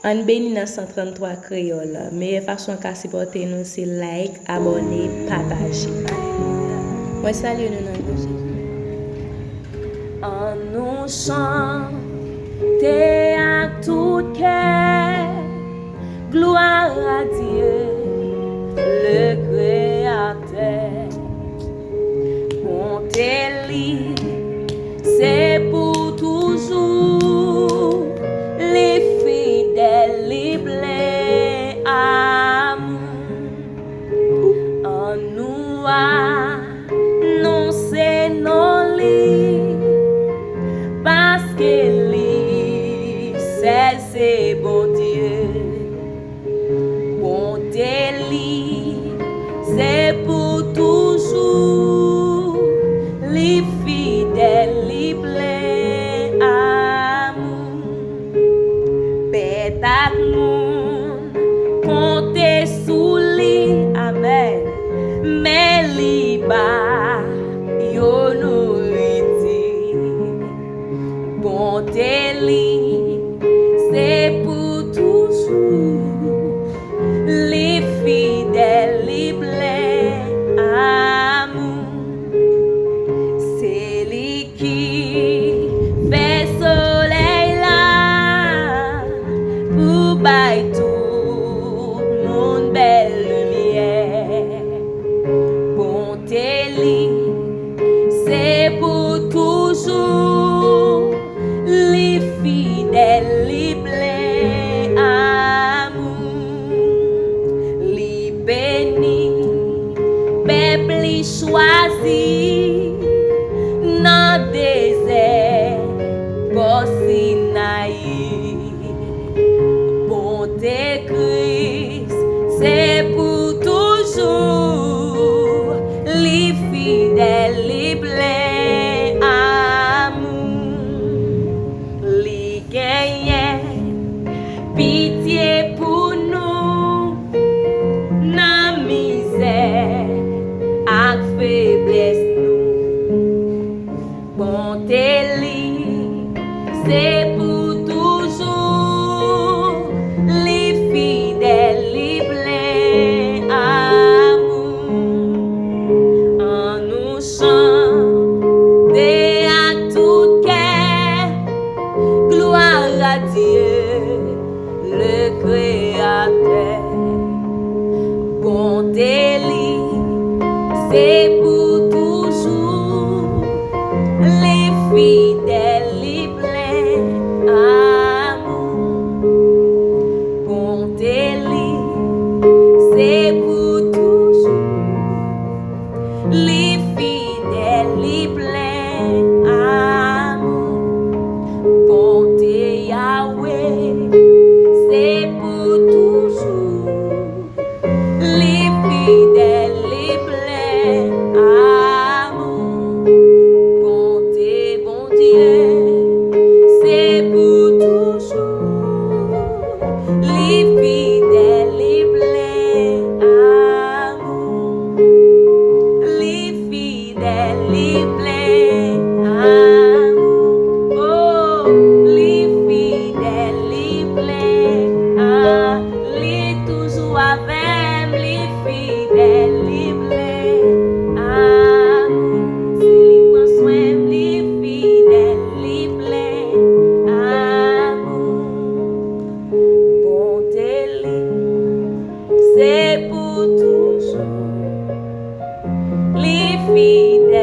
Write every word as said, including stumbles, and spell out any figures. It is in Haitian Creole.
Ann beni nan san tranntwa Kreyòl. Meyè fason w ka sipòte nou se like, abòne, pataje. Mwen salye nou nan non Jezi. An nou chante ak tout kè, gloire à Dieu, le Créateur. Bonte li se pou toujou, li fidèl, li plen amou. An nou anonse non li, paske li sèl se Bondye. Bonte li se pou toujou, li fidèl, li plen amou. Bèt ak moun konte sou li, amèn, men li ba yo nouriti. Bonte li se pou toujou, li fidèl, li plen amou. Se li ki fè solèy la pou bay tout moun bèl limyè. Bonte li se pou toujou, li fidèl, li plen amou. Li beni pèp li chwazi nan dezè bò Sinayi. Bonte Kris se pou toujou, li fidèl, li plen amou. Li genyen pitye pou nou nan mizè ak feblès nou. Bonte li se pou toujou, li fidèl, li plen amou. An nou chante ak tout kè, gloire à Dieu, le Créateur. Bonte li se pou toujou, li fidèl, li plen amou. Bonte li se pou toujou, li fidèl, li plen amou. Bonte Yawe se pou toujou, li fidèl, li plen amou. Bonte Bondye se pou toujou, li fidèl, li plen amou. Li fidèl, li plen amou. Oh, li fidèl, li plen amou. Li toujou avè m, li fidèl, li plen amou. Se li pran swen m, li fidèl, li plen amou. Bonte li se pou toujou, li fidèl.